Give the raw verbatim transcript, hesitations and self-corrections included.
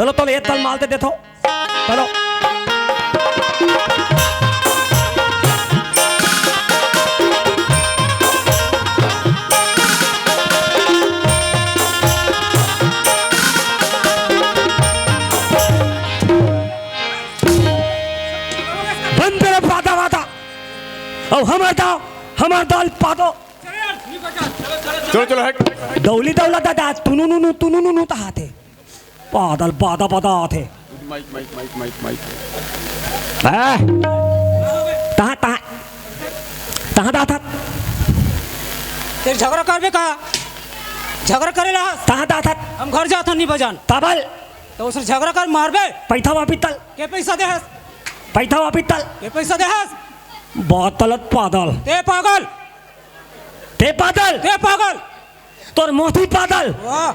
चलो, चलो, एक तल माल दे देथो। चलो। बंद रे पादा वादा। अब हमर दाव, हमर दाल पादो। चलो, चलो, हट। दौली दौला दादा, तुनु नुनु, तुनु नुनु तहाथे। बादल बादा बादा आथे। Mic, mic, mic, mic, mic. हैं? तहाँ, तहाँ, तहाँ दा था। तेरे झगड़ा करबे का? झगड़ा करे ला? तहाँ दा था। हम घर जात हन, नहीं बजान। तबल। तो उसने झगड़ा कर मारबे। पैथा वापिस तल। के पैसा दे हस? पैथा वापिस तल। के पैसा दे हस? बातलत पादल। ते पागल। ते पादल। ते पागल। तोर मोती पादल। वाह।